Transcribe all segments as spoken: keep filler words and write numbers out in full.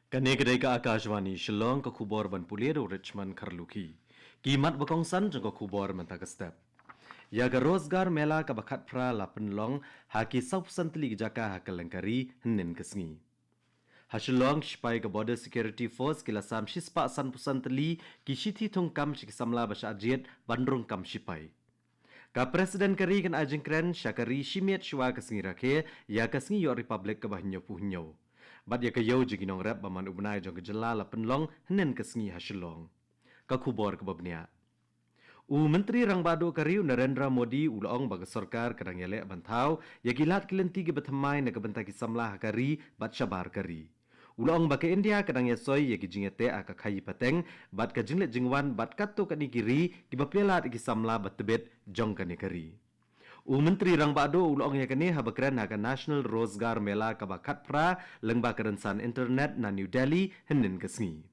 Kane ka dei ka Akashvani Shillong, ka khubor ban pule da u Richmond Kharlukhi. Ki mat ba kongsan jong ka khubor mynta ka step. Ïa ka Rozgar Mela kaba khatphra la pynlong ha ki sawphew san tylli ki jaka ha kylleng ka ri hynnin ka sngi. Ha Shillong, ki sipai ka Border Security Force ki la sam shispah sanphew san tylli ki shithi thungkam sha ki samla ba shah jied ban rung kam sipai. Ka President ka ri kan ai jingkren sha ka ri shimiet shuwa ka sngi rakhe ïa ka sngi ïoh Republic kaba hynñiewphew hynñiew. Bad ïa ka ïew jong ki nongrep ba man u bnai jong ka jylla la pynlong hynnin ka sngi ha Shillong. Ka khubor kaba bniah. U Myntri Rangbah Duh ka ri u Narendra Modi u la ong ba ka sorkar ka dang ïaleh ban thaw ïa ki lad ki lynti kiba thymmai na ka bynta ki samla ha ka ri bad shabar ka ri. U la ong ba ka India ka dang ïasoi ïa ki jingïateh ha ka khaii pateng bad ka jingleit jingwan bad katto katne ki ri kiba plie lad ïa ki samla ba tbit jong kane ka ri. U Myntri Rangbah Duh u la ong ïa kane haba kren ha ka National Rozgar Mela kaba khatphra lyngba ka rynsan internet na New Delhi hynnin ka sngi.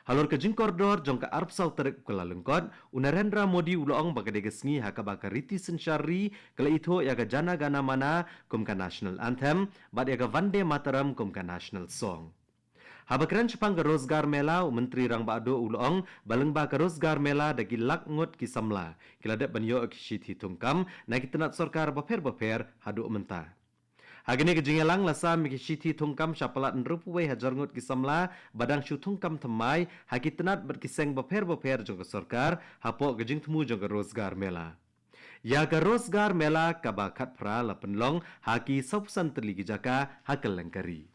Halor ka jingkordor jong ka arphew saw tarik u Kyllalyngkot, u Narendra Modi u la ong ba ka dei ka sngi ha kaba ka riti synshar ri ka la ithuh ïa ka Jana Gana Mana kum ka National Anthem bad ïa ka Vande Mataram kum ka National Song. Haba kren shaphang ka Rozgar Mela, u Myntri Rangbah Duh u la ong ba lyngba ka Rozgar Mela da ki lak ngut ki samla ki la dep ban ïoh ki shithi thungkam na ki tnat sorkar bapher bapher haduh mynta. Ha kane ka jingïalang la sam ïa ki shithi thungkam sha palat hynriewphew wei hajar ngut ki samla ba dang shu thungkam thymmai ha ki tnat bad ki seng bapher bapher jong ka sorkar hapoh ka jingthmu jong ka Rozgar Mela. Ïa ka Rozgar Mela kaba khatphra la pynlong ha ki sawphew san tylli ki jaka ha kylleng ka ri.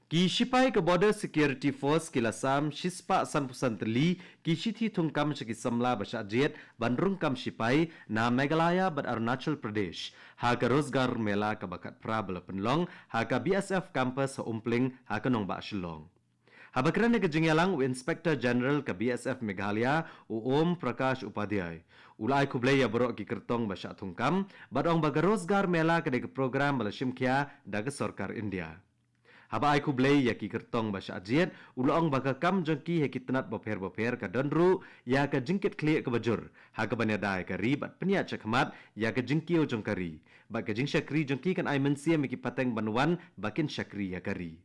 Ki sipai ka Border Security Force ki la sam shispah sanphew san tylli ki shithi thungkam sha ki samla ba shah jied ban rung kam sipai na Meghalaya bad Arunachal Pradesh ha ka Rozgar Mela kaba khatphra ba la pynlong ha ka B S F campus ha Umpling ha ka nongbah Shillong. Haba kren ha ka jingïalang u Inspector General ka B S F Meghalaya u Om Prakash Upadhyay u la ai khublei ïa baroh ki kyrtong ba shah thungkam bad ong ba ka Rozgar Mela ka dei ka program ba la shimkhia da ka sorkar India. Haba ai khublei ïa ki kyrtong ba shah jied, u la ong ba ka kam jong ki ha ki tnat bapher bapher ka don ruh ïa ka jingkitkhlieh kaba jur ha kaban ïada ïa ka ri bad pynïaid shakhmat ïa ka jingkiew jong ka ri bad ka jingshakri jong ki kan ai mynsiem ïa ki pateng ban wan ba kin shakri ïa ka ri.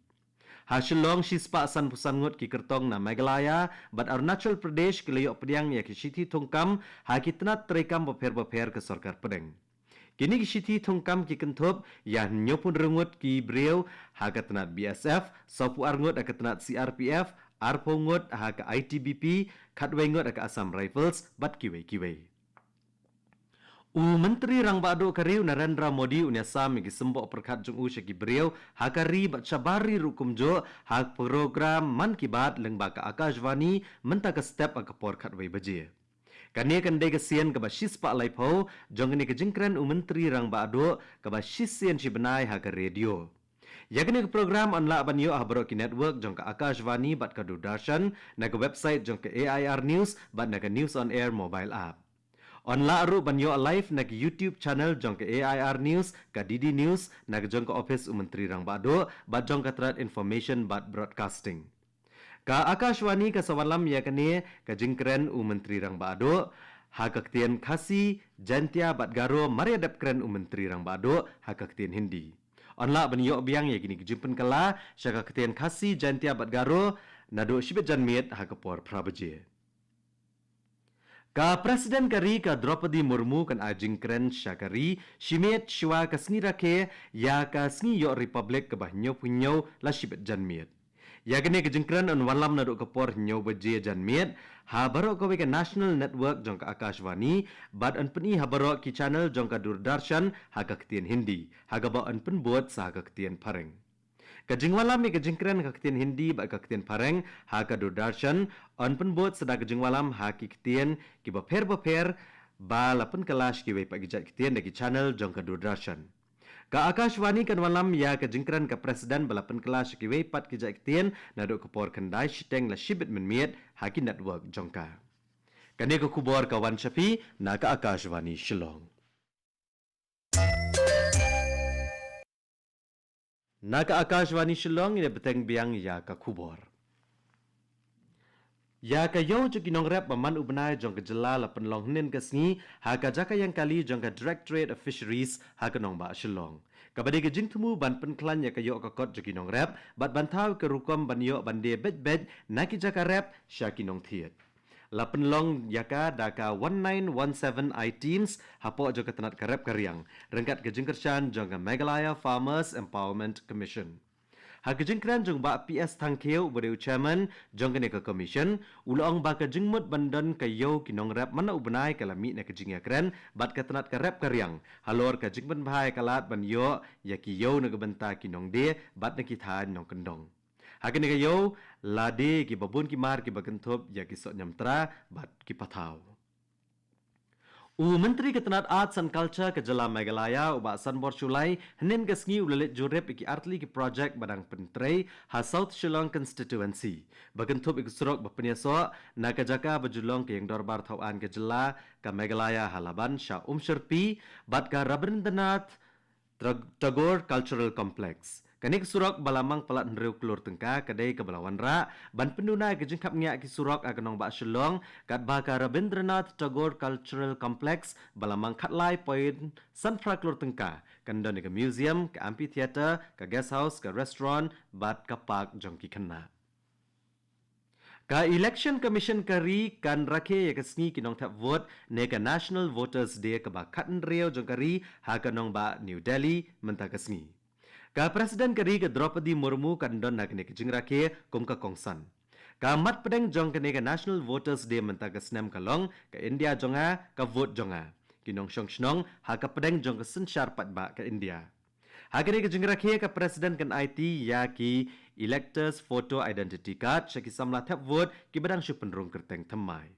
Ha Shillong, shispah sanphew san ngut ki kyrtong na Meghalaya bad Arunachal Pradesh ki la ïoh pdiang ïa ki shithi thungkam ha ki tnat treikam bapher bapher ka sorkar pdeng. Kine ki shithi thungkam ki kynthup ïa hynñiewphew hynriew ngut ki briew ha ka tnat B S F, sawphew ar ngut ha ka tnat C R P F, arphew ngut ha ka I T B P, khatwei ngut ha ka Assam Rifles bad kiwei kiwei. U Myntri Rangbah Duh ka ri u Narendra Modi un ïasam ïa ki symboh pyrkhat jong u sha ki briew ha ka ri bad shabar ri ruh kumjuh ha ka program Mann Ki Baat lyngba ka Akashvani mynta ka step ha ka por khatwei baje. Kane kan dei ka sien kaba shispah laiphew jong kane ka jingkren u Myntri Rangbah Duh kaba shisien shi bnai ha ka radio. Ïa kane ka program yn lah ban ïoh ha baroh ki network jong ka Akashvani bad ka Doordarshan, na ka website jong ka A I R News bad na ka News on Air mobile app. Yn lah ruh ban ïoh live na ka YouTube channel jong ka A I R News, ka D D News, na ka jong ka office u Myntri Rangbah Duh bad jong ka tnat Information bad Broadcasting. Ka Akashvani ka sa wanlam ïa kane ka jingkren u Myntri Rangbah Duh ha ka ktien Khasi, Jaintia bad Garo mar ïa dep kren u Myntri Rangbah Duh ha ka ktien Hindi. Yn lah ban ïoh biang ïa kine ki jingpynkylla sha ka ktien Khasi, Jaintia bad Garo naduh shibit janmiet ha ka por phra baje. Ka President ka ri ka Droupadi Murmu kan ai jingkren sha ka ri shimiet shuwa ka sngi rakhe ïa ka sngi ïoh Republic kaba hynñiewphew hynñiew la shibit janmiet. Ïa kane ka jingkren yn wanlam naduh ka por hynñiew baje janmiet ha baroh kawei ka National Network jong ka Akashvani bad yn pyni ha baroh ki channel jong ka Doordarshan ha ka ktien Hindi, ha kaba yn pynbud sa ha ka ktien Phareng. Ka jingwanlam ïa ka jingkren ha ka ktien Hindi bad ka ktien Phareng ha ka Doordarshan yn pynbud sa da ka jingwanlam ha ki ktien kiba pher bapher ba la pynkylla sha kiwei pat ki jait ktien da ki channel jong ka Doordarshan. Ka Akashvani kan wanlam ïa ka jingkren ka President ba la pynkylla sha kiwei pat ki jait ktien naduh ka por khyndai shiteng la shibit mynmiet ha ki network jong ka. Kane ka khubor ka wan sha phi na ka Akashvani Shillong. Na ka Akashvani Shillong, ïa bteng biang ïa ka khubor. Ïa ka ïew jong ki nongrep ba man u bnai jong ka jylla la pynlong hynnin ka sngi ha ka jaka ïeng kali jong ka Directorate of Fisheries ha ka nongbah Shillong. Kaba dei ka jingthmu ban pynkhlaiñ ïa ka ïoh ka kot jong ki nongrep bad ban thaw ka rukom ban ïoh ban die beit beit na ki jaka rep sha ki nongthied. La pynlong ïa ka da ka nineteen seventeen I Teams hapoh jong ka tnat ka rep ka riang ryngkat ka jingkyrshan jong ka Meghalaya Farmers Empowerment Commission. Ha ka jingkren jong Bah P S Thangkhiew uba dei u chairman jong kane ka commission, u la ong ba ka jingmut ban don ka ïew ki nongrep man la u bnai ka la mih na ka jingïakren bad ka tnat ka rep ka riang halor ka jingpynbha ïa ka lad ban ïoh ïa ki ïew na ka bynta ki nongdie bad na ki thaiñ nongkyndong. Ha kane ka ïew la die ki babun ki mar kiba kynthup ïa ki soh ñiamtra bad ki pathaw. U Myntri ka tnat Arts and Culture ka jylla Meghalaya u Bah Sanbor Shullai hynnin ka sngi u la leit jurip ïa ki artylli ki project ba dang pyntrei ha South Shillong Constituency ba kynthup ïa ki surok ba pynïasoh na ka jaka ba ju long ka ïing dorbar thawaiñ ka jylla ka Meghalaya ha Laban sha Umshyrpi bad ka Rabindranath Tra- Tagore Cultural Complex. Kane ka surok ba la mang palat hynriew klur tyngka ka dei kaba la wanrah ban pynduna ïa ka jingkhapngiah ki surok ha ka nongbah Shillong, katba ka Rabindranath Tagore Cultural Complex ba la mang khatlai point san phra klur tyngka kan don ïa ka museum, ka amphitheatre, ka guest house, ka restaurant bad ka park jong ki khynnah. Ka Election Commission ka ri kan rakhe ïa ka sngi ki nongthep vote ne ka National Voters Day kaba khathynriew jong ka ri ha ka nongbah New Delhi mynta ka sngi. Ka President ka ri ka Draupadi Murmu kan don ha kane ka jingrakhe kum ka kongsan. Ka mat pdeng jong kane ka National Voters Day mynta ka snem ka long ka India jong nga, ka vote jong nga. Ki nongshong shnong ha ka pdeng jong ka synshar paidbah ka India. Ha kane ka jingrakhe ka President kan aiti ïa ki Electors Photo Identity Card sha ki samla thep vote kiba dang shu pynrung kyrteng thymmai.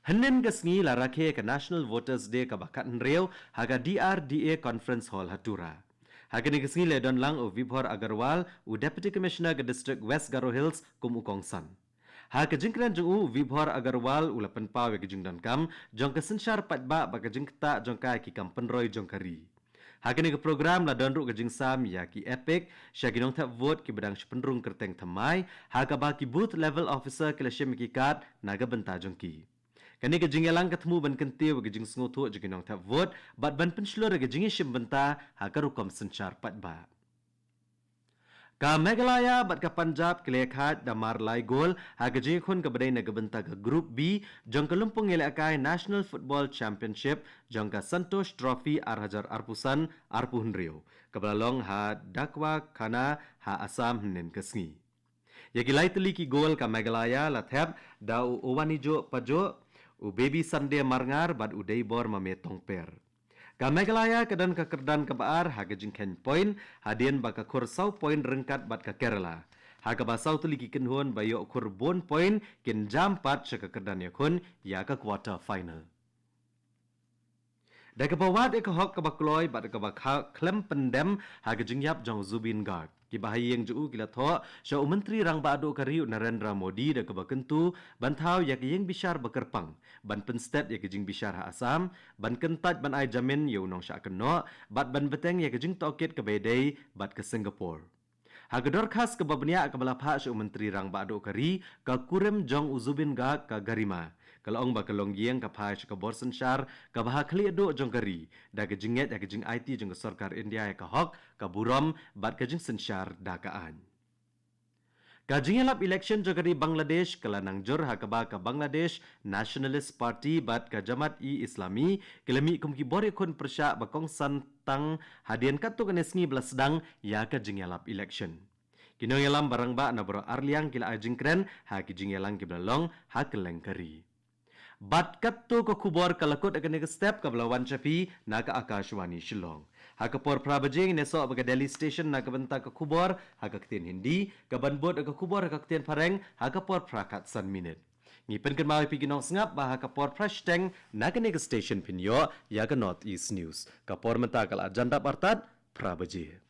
Hynnin ka sngi la rakhe ka National Voters Day kaba khathynriew ha ka D R D A Conference Hall ha Tura. Ha kane ka sngi la don lang u Vibhor Agarwal, u Deputy Commissioner ka District West Garo Hills kum u kongsan. Ha ka jingkren jong u, u Vibhor Agarwal u la pynpaw ïa ka jingdonkam jong ka synshar paidbah bad ka jingktah jong ka ïa ki kam pynroi jong ka ri. Ha kane ka program la don ruh ka jingsam ïa ki EPIC sha ki nongthep vote kiba dang shu pynrung kyrteng thymmai, ha kaba ki booth level officer ki la shim ïa ki card na ka bynta jong ki. Kane ka jingïalang ka thmu ban kyntiew ïa ka jingsngewthuh jong ki nongthep vote bad ban pynshlur ïa ka jingïashim bynta ha ka rukom synshar paidbah. Ka Meghalaya bad ka Punjab ki la ïakhaid da mar lai gol ha ka jingïakhun kaba dei na ka bynta ka Group B jong ka lympung ïalehkai National Football Championship jong ka Santosh Trophy ar hajar arphew san arphew hynriew kaba la long ha Dhakua Khana ha Assam hynnin ka sngi. Ïa ki lai tylli ki gol ka Meghalaya la thep da u Owanijo Pajo, u Baby Sunday Marngar bad u Deibor Mame Tongper. Ka Meghalaya ka don ka kyrdan kaba ar ha ka jingkheiñ point hadien ba ka khur saw point ryngkat bad ka Kerala. Ha kaba saw tylli ki kynhun ba ïoh khur bun point kin jam pat sha ka kyrdan ïakhun ïa ka quarter final. Da kaba wad ïa ka hok kaba kloi bad kaba kha- khlem pyndem ha ka jingïap jong u Zubeen Garg, ki bahaïing jong u ki la thoh sha u Myntri Rangbah Duh ka ri u Narendra Modi da kaba kyntu ban thaw ïa ka ïing bishar ba kyrpang, ban pynstet ïa ka jingbishar ha Assam, ban kyntait ban ai jamin ïa u nongshah kynnoh bad ban bteng ïa ka jingtohkit kaba ïadei bad ka Singapore. Ha ka dorkhas kaba bniah kaba la phah sha u Myntri Rangbah Duh ka ri, ka kurim jong u Zubeen Garg ka Garima ka la ong ba ka longïing ka phai sha ka bor synshar kaba ha khlieh duh jong ka ri da ka jingngeit ha ka jingaiti jong ka sorkar India ïa ka hok, ka burom bad ka jingsynshar da ka aiñ. Ka jingïalap election jong ka ri Bangladesh ka la nang jur ha kaba ka Bangladesh Nationalist Party bad ka Jamaat-e-Islami ki la mih kum ki bor ïakhun pyrshah ba kongsan tang hadien katto katne sngi ba la sdang ïa ka jingïalap election. Ki nongïalam ba rangbah na baroh arliang ki la ai jingkren ha ki jingïalang kiba la long ha kylleng ka ri. Bad katto ka khubor ka la kut ha kane ka step kaba la wan sha phi na ka Akashvani Shillong. Ha ka por phra baje ngin ïasoh bad ka Delhi Station na ka bynta ka khubor ha ka ktien Hindi, kaban bud ka khubor ha ka ktien Phareng ha ka por phra khatsan minit. Ngi pynkynmaw ïa phi ki nongsngap ba ha ka por phra shiteng na kane ka station phin ïoh ïa ka North East News. Ka por mynta ka la jan dap artat phra baje.